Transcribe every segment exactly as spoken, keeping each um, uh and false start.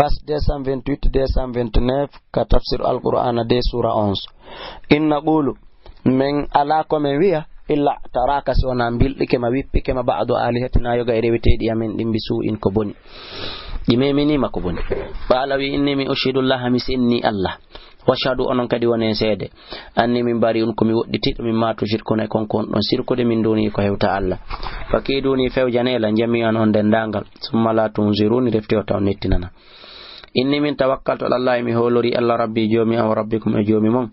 Page deux cent vingt-huit, deux cent vingt-neuf, ka tafsir Alqur'aana deux, suura onze. In naqulu, men alaa ko men wi'a, illa taraka, si wonaa mbilɗike ma, wippike ma, ba'du alihatina, yoga e reweteeɗi amen ɗin, bi su'in, ko boni. Ɗi meminiima ko boni. Qaala wi inni mi ushidullaha, mi senni Allah. Washhadu, onon kadi wone seede. Anni min bari'un, ko mi woɗɗitiiɗo, mimma tushrikuna, e kon ko on ɗon sirkude, min duni, ko hewta Allah. Fakiduni, fewjane lan jami'an on denndaangal. Summa la tunziruni, refti o taw nettinana. Inni min tawakkaltu ala Allahi, mi hoolori Allah, Rabbi, Joomi am, wa Rabbikum, e Joomi mon.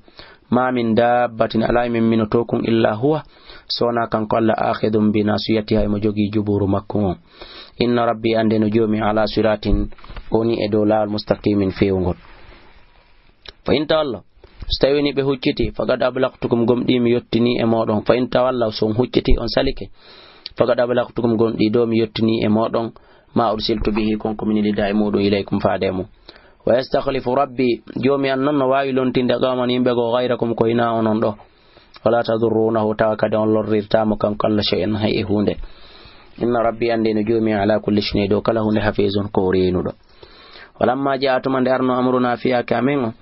Ma min dabbatin, alaa e men minotoo kun, illa huwa, so wonaa kanko Allah, akhidun bi nasiyatiha, e mo jogii jubuuru makko on. Inna Rabbi, annde no Joomi, ala siratin, woni e dow laawol, mustaqimin, feewngol. Fa in tawallaw, so tawii ni ɓe hucciti, faqad ablaqtukum, gomɗii mi yottinii e mooɗon. Fa in tawallaw, so on hucciti, on salike, faqad ablaqtukum, gomɗii ɗoo mi yottinii e mooɗon, ma ursiltu bihi, kon ko mi nelida e muuɗum, ilaykum, faade e mum. Wa yastakhlifu Rabbi, Joomi an non no waawi lontinde qawman, yimɓe goo, ghayrakum, ko hinaa onon ɗoo. Wala tadurrunahu, tawa kadi on lorrirtaa mo kanko Allah shay'an, hay e huunde. Inna Rabbi, annde no Joomi an, ala kulli shay'in, e dow kala huunde, hafizun, ko o reenuɗo. Walamma ja'a, tuma nde arno, amruna, fiyaake amen on,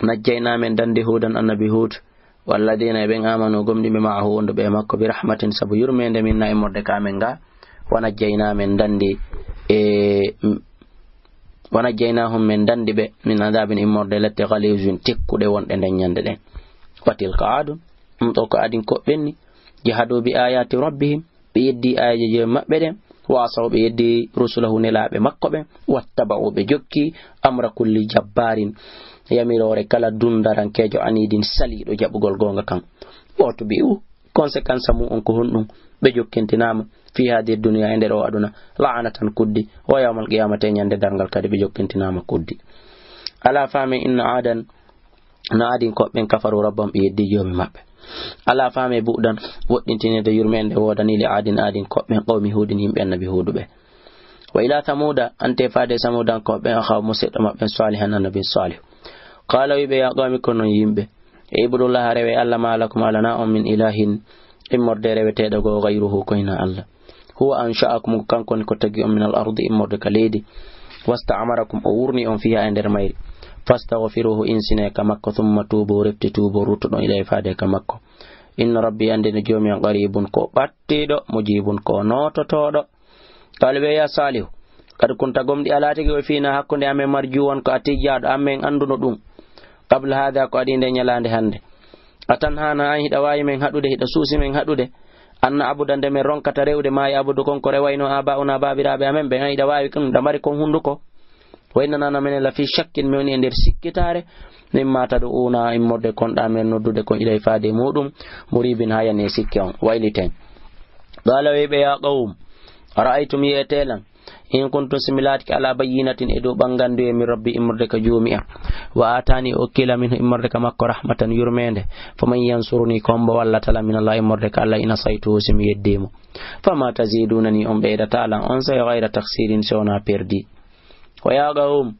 najjaynaa, men danndi, Huudan, annabi Huud, walladina, e ɓen, amanu, gomɗimɓe, ma'ahu, wonduɓe e makko, bi rahmatin, sabu yurmeende, minna, immorde ka amen nga, wa najjaynaa, men danndi, e, wa najjaynaahum, men danndi ɓe, min adabin, immorde lette, ghalizin, tekkuɗe, wonɗe nden ñande ɗen. Wa tilka aadun, ɗum ɗo ko aadin koɓɓen ni, jahadu bi ayati rabbihim, ɓe yeddi aayeeje Joomi maɓɓe ɗen, wa asaw, ɓe yeddi rusulahu, nelaaɓe makko ɓen, wattaba'u, ɓe jokki, amra kulli jabbaarin, yamiroore kala dundarankeejo, aniidin, saliiɗo jaɓugol goonga kan. Wa utbi'u, conséquence mum on ko honɗum? Ɓe jokkintinaama, fi haadihi dunya, e nder o aduna, la'anatan, kuddi, wa yawmal qiyamati, e ñande darngal kadi ɓe jokkintinaama kuddi. Alaa faamen, inna aadan, no aadin koɓɓen, kafaru rabbahum, ɓe yeddi Joomi maɓɓe. Alaa faamen, bu'dan, woɗɗintinirde yurmeende woodanii, li aadin, aadin koɓɓen, qawmi huudin, yimɓe annabi Huudu ɓe. Wa ila samuuda, ante faade samuudankooɓe ɓen, akhahum, musidɗo maɓɓe, salihan, annabi Salihu. Qaala, wi'i ɓe, ya qawmi, ko non yimɓe, e ibudullaha, rewe Allah, ma lakum, alana on, min ilahin, immorde reweteeɗo goo, ghayruhu, ko hinaa Allah. Huwa ansha'akum, ko kanko woni ko tagi on, min al ardi, immorde ka leydi, wasta'marakum, o wurni on, fiha, e nder mayri. Fastaghfiruhu, insine ka makko, thumma tuubu, refti tuubo, ruttoɗon, ilayhi, faade ka makko. Inna rabbi, annde no Joomi an, qaribun, ko ɓattiiɗo, mujibun, ko noototooɗo. Qalu ɓe, ya Salihu, qad kunta, gomɗii a laatike, o fiina, hakkunde amen, marjuwan, ko a tijjaaɗo, amen annduno ɗum. Qabla haada, ko adii nde ñalaande hannde. Atanhaana, an hiɗa waawi men haɗude, hiɗa suusi men haɗude. An na'buda, nde men ronkata rewde, ma ya'budu, kon ko rewaynoo, abaa'una, baabiraaɓe amen ɓen, an hiɗa waawi kon, hiɗa mari kon hunnduko. Wa innana, menen, la fi shakkin, men woni e nder sikkitaare, mimma tad'una, immorde konɗaa men noddude kon, ilay, faade e muuɗum, muribin, haa yani e sikke on, wayliten. Qala, wi'i ɓe, ya qawm, ara'aytum, yi'ete lan, in kuntum, si mi laatike, ala bayyinatin, e dow ɓanngannduye, min rabbi, immorde ka Joomi am, wa aatani, o okkii lan, minhu, immorde ka makko, rahmatan, yurmeende, faman yansuruni, ko hombo wallata lan, min Allah, immorde ka Allah, in asaytuhu, si mi yeddii mo. Fama tazidunani, on ɓeydataa lan, on sey, ghayra takhsirin, si wonaa perdi. Wa ya qawm,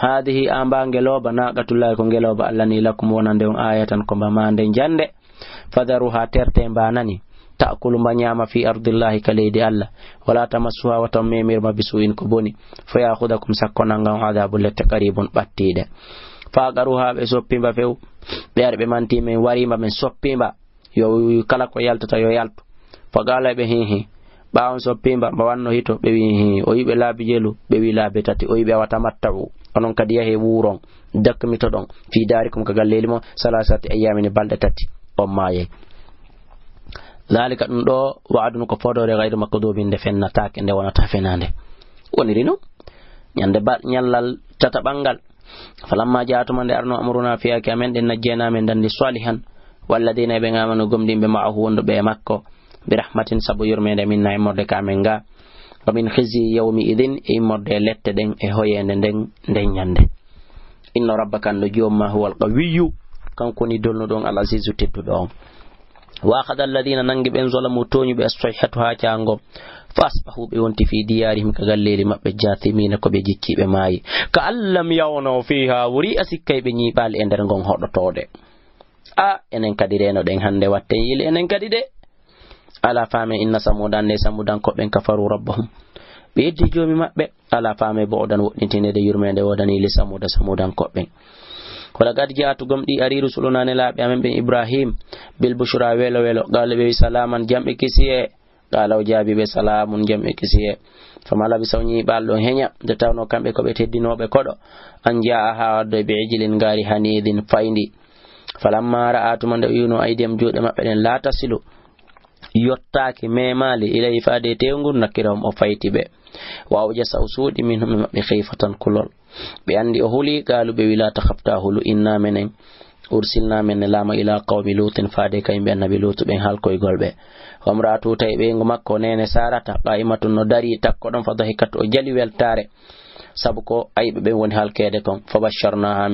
haadihi, amba ngelooba, naaqatullahi, ko ngelooba Allah ni, lakum, wonande on, ayatan, ko mba maande njande. Fadaruha, terte mba nani, ta'kulu, mba ñaama, fi ardillahi, ka leydi Allah. Wala tamassuha, wata on memir ma, bisu'in, ko boni. Fa ya'khudakum, sakko nanga on, adabun, lette, qaribun, ɓattiiɗe. Fa aqaruha, ɓe soppi mba few, ɓe ari ɓe manti men, wari mba, men soppi mba. Yo kala ko yaltata yo yaltu. Fa qala, ɓe, hihi. Ɓaawo on soppi mba, mba wanno hito, ɓe wi, hihi. O wi ɓe laabi jelu, ɓe wi laabi tati. O wi ɓe, awa tamatta'u, onon kadi yahe wuuron, dakmitoɗon, fi daarikum, ka galleeli mon, salasati ayyamin, balɗe tati, on maayay. Dhalika, ɗum ɗo, wa'dun, ko fodoore, ghayru makdhubin, nde fennataake, nde wonata fenaande. Woniri non, ñande ba-, ñallal tataɓal ngal. Falamma ja'a, tuma nde arno, amruna, fiyaake amen ɗen, najjayna, men danndi Salihan, walladina, e ɓen, amanu, gomɗimɓe, ma'ahu, wonduɓe e makko, bi rahmatin, sabu yurmeende, minna, immorde ka amen nga, wa min khizyi yawmi idin, e immorde lette ɗen, e hoyeende nden, nden ñande. Inna rabbaka, an ɗo Joom ma, huwal qawiyyu, kanko woni dolnuɗo on, al azizu, tedduɗo on. Wa akhadha alladhina, nangi ɓen, zalamu, tooñuɓe, as-sayhatu, haa caango. Fa asbahu, ɓe wonti, fi diyarihim, ka galleeli maɓɓe, jathimina, ko ɓe jicciiɓe, maayi. Ka an lam yaghnaw fiha, wori a sikkay ɓe ñiiɓaali e nder ngon hoɗotoode. A, enen kadi reenoɗen hannde, watten yili enen kadi de. Ala faamen, inna samuuda, annde samuudankooɓe ɓen, kafaru rabbahum, Ɓe yeddi joomi maɓɓe, alaa faame bu'dan woɗɗintinede yurmeende woodani li Samuuda Samuudankooɓe ɓen. Wa laqad ja'at gomɗii arii rusulunaa nelaaɓe amen ɓen Ibraahiim bil bushraa welo welo, qaaluu ɓe wi salaaman jam e kisiyee. Qaala o jaabii ɓe salaamun jam e kisiyee. Famaa labisa o ñiiɓaali ɗon heña, nde tawnoo kamɓe ko ɓe teddinooɓe koɗo. An jaa'a haa addoyi bi ijlin ngaari haniidin fayndi. Falammaa ra'aa tuma nde o yi'unoo aydiyahum juuɗe maɓɓe ɗen laa tasilu yottaaki, meemaali, ilayhi faade e teewu ngun, nakkirahum o fayti ɓe. Wa awjasa o suuɗi minhum e maɓɓe khiifatan kulol. Ɓe anndi o huli, qaaluu ɓe wi laa takhaf taa hulu, innaa menen ursilnaa men nelaama ilaa qawmi luutin faade ka yimɓe annabi luutu ɓen halkoygol ɓe. Wa imra'atuhu tawi ɓeyngu makko neene Saarata qaa'imatun no darii takko ɗon fa dahikat o jali weltaare. Sabu ko ayɓe ɓen woni halkeede kon. Fa basharnaahaa